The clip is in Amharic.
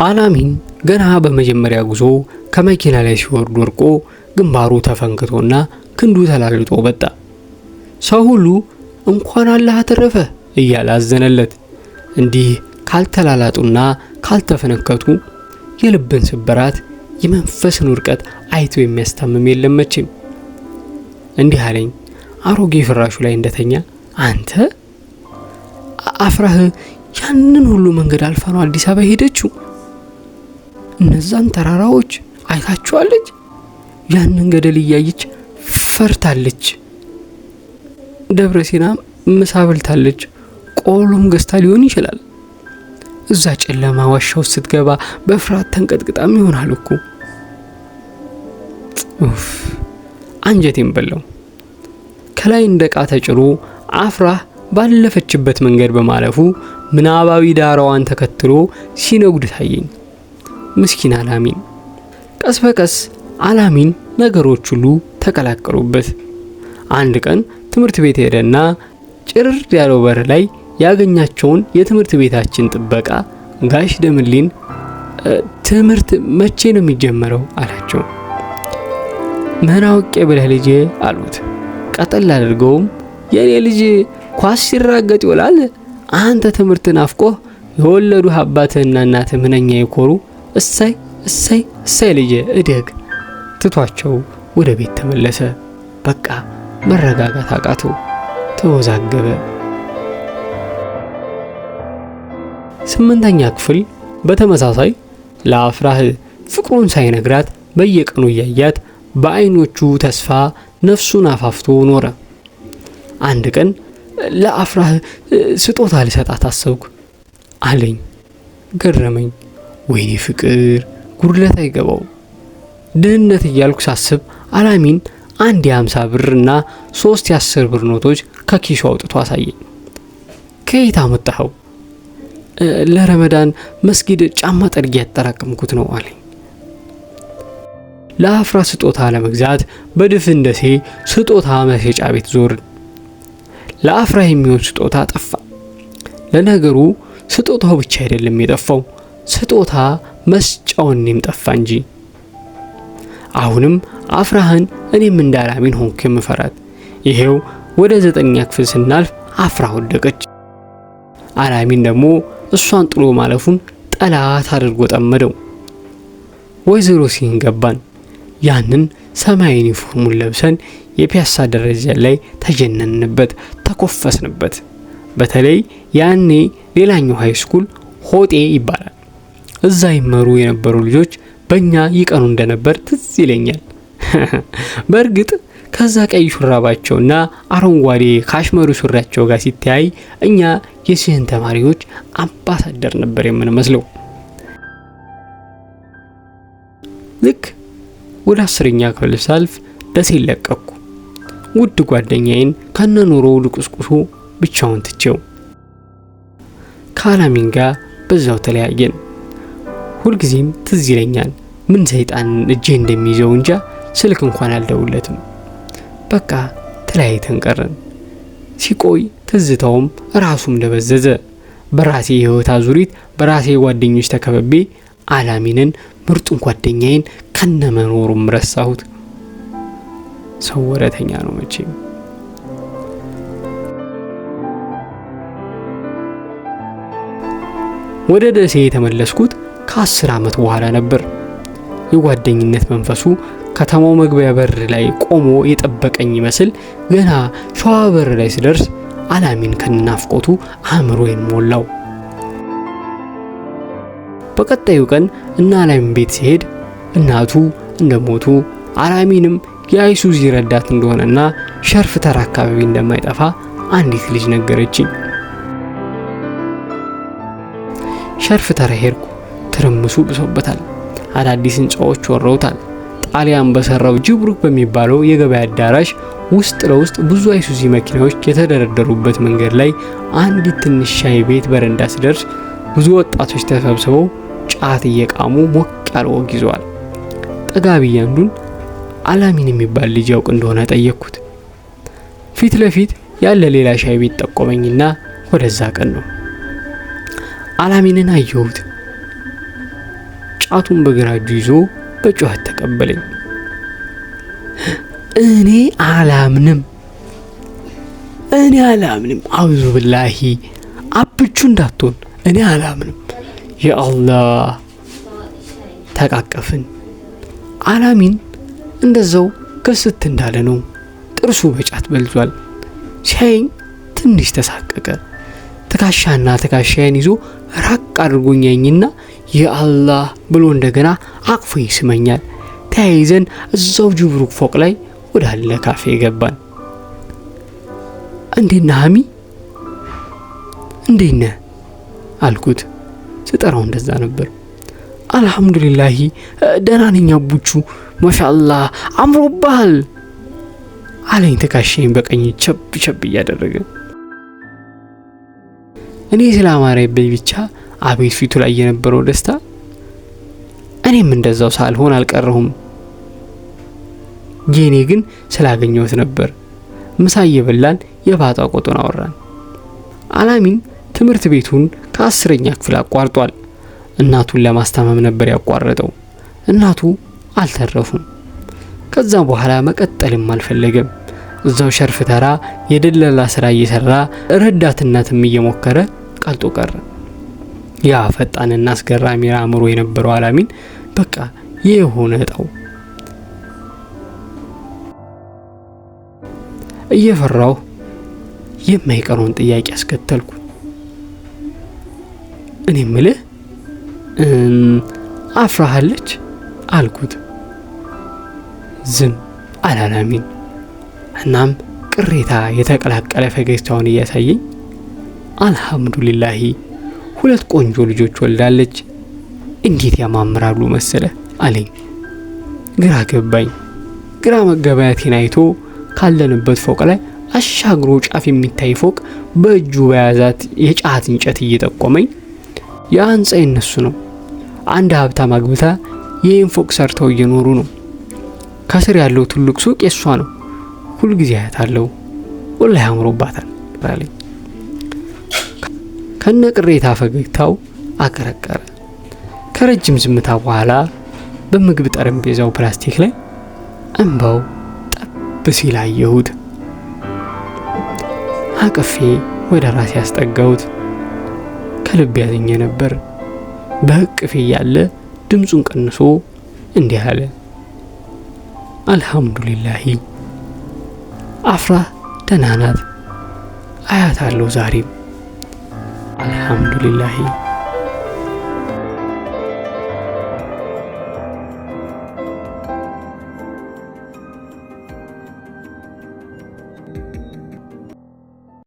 አላሚን ገና በመጀመሪያ ጉዞ ከመኪና ላይ ሲወርድ ወድቆ ግንባሩ ተፈንክቶና ክንዱ ተላልጦ ወጣ። ሰው ሁሉ እንኳን አላህ አተረፈ እያለ አዘነለት። እንዲህ ካልተላላጡና ካልተፈነከቱ የልብን ስብራት የመንፈስን ውድቀት አይቶ የሚያስታምም የለም መቼም። እንዲህ አለኝ አሮጌ ፍራሹ ላይ እንደተኛ፣ አንተ አፍራህ ያንን ሁሉ መንገድ አልፋ ነው አዲስ አበባ ሄደችው። እነዛን ተራራዎች አይታችኋለች። ያንን ገደል እያየች ፈርታለች። ደብረ ሲና ምሳ በልታለች። ቆሎም ገዝታ ሊሆን ይችላል። እዛ ጨለማ ዋሻ ውስጥ ስትገባ በፍርሃት ተንቀጥቅጣም ይሆናል እኮ። ኡፍ አንጀቴን በላው። ከላይ እንደ ዕቃ ተጭሮ አፍራህ ባለፈችበት መንገድ በማለፉ ምናባዊ ዳራዋን ተከትሎ ሲነጉድ ታየኝ። ምስኪን አላሚን። ቀስ በቀስ አላሚን ነገሮች ሁሉ ተቀላቀሉበት። አንድ ቀን ትምህርት ቤት ሄደና ጭር ያለው በር ላይ ያገኛቸውን የትምህርት ቤታችን ጥበቃ ጋሽ ደምሊን ትምህርት መቼ ነው የሚጀመረው አላቸው። ምን አውቄ ብለህ ልጄ አሉት። ቀጠል አድርገውም የኔ ልጅ ኳስ ሲራገጥ ይውላል፣ አንተ ትምህርት ናፍቆህ የወለዱህ አባትህና እናትህ ምንኛ ይኮሩ። እሰይ እሰይ እሰይ ልጄ እደግ። ትቷቸው ወደ ቤት ተመለሰ። በቃ መረጋጋት አቃተው፣ ተወዛገበ። 8ኛ ክፍል በተመሳሳይ ለአፍራህ ፍቅሩን ሳይነግራት በየቀኑ እያያት በአይኖቹ ተስፋ ነፍሱን አፋፍቶ ኖረ። አንድ ቀን ለአፍራህ ስጦታ ልሰጣት አሰብኩ አለኝ። ገረመኝ። ወይኔ ፍቅር ጉድለት አይገባው ድህነት እያልኩ ሳስብ አላሚን አንድ የ50 ብር እና 3 የ10 ብር ኖቶች ከኪሱ አውጥቶ አሳየኝ። ከየት አመጣኸው? ለረመዳን መስጊድ ጫማ ጠርጌ ያጠራቀምኩት ነው አለኝ። ለአፍራ ስጦታ ለመግዛት በድፍን ደሴ ስጦታ መሸጫ ቤት ዞርን። ለአፍራ የሚሆን ስጦታ ጠፋ። ለነገሩ ስጦታው ብቻ አይደለም የጠፋው፣ ስጦታ መስጫውንም ጠፋ እንጂ። አሁንም አፍራህን እኔም እንደ አላሚን ሆንኩ የምፈራት። ይሄው ወደ 9ኛ ክፍል ስናልፍ አፍራ ወደቀች። አላሚን ደግሞ እሷን ጥሎ ማለፉን ጠላት አድርጎ ጠመደው። ወይዘሮ ሲን ገባን። ያንን ሰማያዊ ዩኒፎርሙን ለብሰን የፒያሳ ደረጃ ላይ ተጀነንበት፣ ተኮፈስንበት። በተለይ ያኔ ሌላኛው high school ሆጤ ይባላል። እዛ ይመሩ የነበሩ ልጆች በእኛ ይቀኑ እንደነበር ትዝ ይለኛል። በእርግጥ ከዛ ቀይ ሹራባቸውና አረንጓዴ ካሽመሩ ሱሪያቸው ጋር ሲተያይ እኛ የሲህን ተማሪዎች አምባሳደር ነበር የምንመስለው። ልክ ወደ 10ኛ ክፍል ሳልፍ ደሴ ለቀቅኩ። ውድ ጓደኛዬን ከነኑሮው ልቁስቁሱ ብቻውን ትቼው ከአላሚን ጋር በዛው ተለያየን። ሁልጊዜም ትዝ ይለኛል። ምን ሰይጣን እጄ እንደሚይዘው እንጃ ስልክ እንኳን አልደውለትም። በቃ ተለያይተን ቀረን። ሲቆይ ትዝታውም ራሱም ደበዘዘ። በራሴ የህይወት አዙሪት በራሴ ጓደኞች ተከበቤ አላሚንን ምርጡን ጓደኛዬን ከነመኖሩም ረሳሁት። ሰው ወረተኛ ነው መቼም። ወደ ደሴ የተመለስኩት ከ10 ዓመት በኋላ ነበር። የጓደኝነት መንፈሱ ከተማው መግቢያ በር ላይ ቆሞ የጠበቀኝ ይመስል ገና ሸዋ በር ላይ ስደርስ አላሚን ከናፍቆቱ አእምሮዬን ሞላው። በቀጣዩ ቀን እና አላሚን ቤት ሲሄድ እናቱ እንደሞቱ አላሚንም የአይሱዚ ረዳት እንደሆነና ሸርፍ ተራ አካባቢ እንደማይጠፋ አንዲት ልጅ ነገረችኝ። ሸርፍ ተራ ሄድኩ። ትርምሱ ብሶበታል። አዳዲስ ህንጻዎች ወረውታል። ጣሊያን በሰራው ጅብሩክ በሚባለው የገበያ አዳራሽ ውስጥ ለውስጥ ብዙ አይሱዚ መኪናዎች የተደረደሩበት መንገድ ላይ አንዲት ትንሽ ሻይ ቤት በረንዳ ስደርስ ብዙ ወጣቶች ተሰብስበው ጫት እየቃሙ ሞቅ ያለ ወግ ይዘዋል። ጠጋ ብዬ አንዱን አላሚን የሚባል ልጅ ያውቅ እንደሆነ ጠየቅኩት። ፊት ለፊት ያለ ሌላ ሻይ ቤት ጠቆመኝና ወደዛ ቀን ነው። አላሚንን አየሁት። ጫቱን በግራ እጁ ይዞ በጩኸት ተቀበለኝ። እኔ አላምንም፣ እኔ አላምንም። አውዙ ብላሂ አብቹ እንዳትሆን፣ እኔ አላምንም። የአላህ ተቃቀፍን። አላሚን እንደዛው ክስት እንዳለ ነው። ጥርሱ በጫት በልዟል። ሲያየኝ ትንሽ ተሳቀቀ። ትከሻና ትከሻዬን ይዞ ራቅ አድርጎኝ ያኝና የአላህ ብሎ እንደገና አቅፎ ይስመኛል። ተያይዘን እዛው ጅብሩክ ፎቅ ላይ ወዳለ ካፌ ገባን። እንዴት ነህ ሀሚ? እንዴት ነህ አልኩት። ስጠራው እንደዛ ነበር። አልሐምዱሊላሂ ደህና ነኝ አቡቹ፣ ማሻአላህ አምሮብሃል አለኝ ትከሻዬን በቀኝ ቸብ ቸብ እያደረገ። እኔ ስላማረብኝ ብቻ አቤት ፊቱ ላይ የነበረው ደስታ። እኔም እንደዛው ሳልሆን አልቀረሁም። የኔ ግን ስላገኘሁት ነበር። ምሳ እየበላን የባጣ ቆጡን አወራን። አላሚን ትምህርት ቤቱን ከ10ኛ ክፍል አቋርጧል። እናቱን ለማስታመም ነበር ያቋረጠው። እናቱ አልተረፉም። ከዛም በኋላ መቀጠልም አልፈለገም። እዛው ሸርፍ ተራ የደለላ ስራ እየሰራ ረዳትነትም እየሞከረ ቀልጦ ቀረ። ያ ፈጣንና አስገራሚ አእምሮ የነበረው አላሚን በቃ የሆነ እጣው። እየፈራሁ የማይቀረውን ጥያቄ አስከተልኩ። እኔ ምልህ አፍራሃለች አልኩት። ዝም አላላሚን። እናም ቅሬታ የተቀላቀለ ፈገግታውን እያሳየኝ አልሐምዱሊላሂ 2 ቆንጆ ልጆች ወልዳለች፣ እንዴት ያማምራሉ መሰለ አለኝ። ግራ ገባኝ። ግራ መገባያቴን አይቶ ካለንበት ፎቅ ላይ አሻግሮ ጫፍ የሚታይ ፎቅ በእጁ በያዛት የጫት እንጨት እየጠቆመኝ ያ ህንጻ የነሱ ነው፣ አንድ ሀብታም አግብታ ይህን ፎቅ ሰርተው እየኖሩ ነው። ከስር ያለው ትልቅ ሱቅ የሷ ነው። ሁልጊዜ አያታለሁ፣ ወላሂ አምሮባታል አለኝ። ከነ ቅሬታ ፈገግታው አቀረቀረ። ከረጅም ዝምታ በኋላ በምግብ ጠረጴዛው ፕላስቲክ ላይ እንባው ጠብ ሲል አየሁት። አቅፌ ወደ ራሴ ያስጠጋሁት። ከልብ ያዝኜ ነበር። በእቅፌ እያለ ድምፁን ቀንሶ እንዲህ አለ። አልሐምዱሊላሂ አፍራ ደህና ናት፣ አያታለሁ ዛሬም አልሐምዱሊላሂ።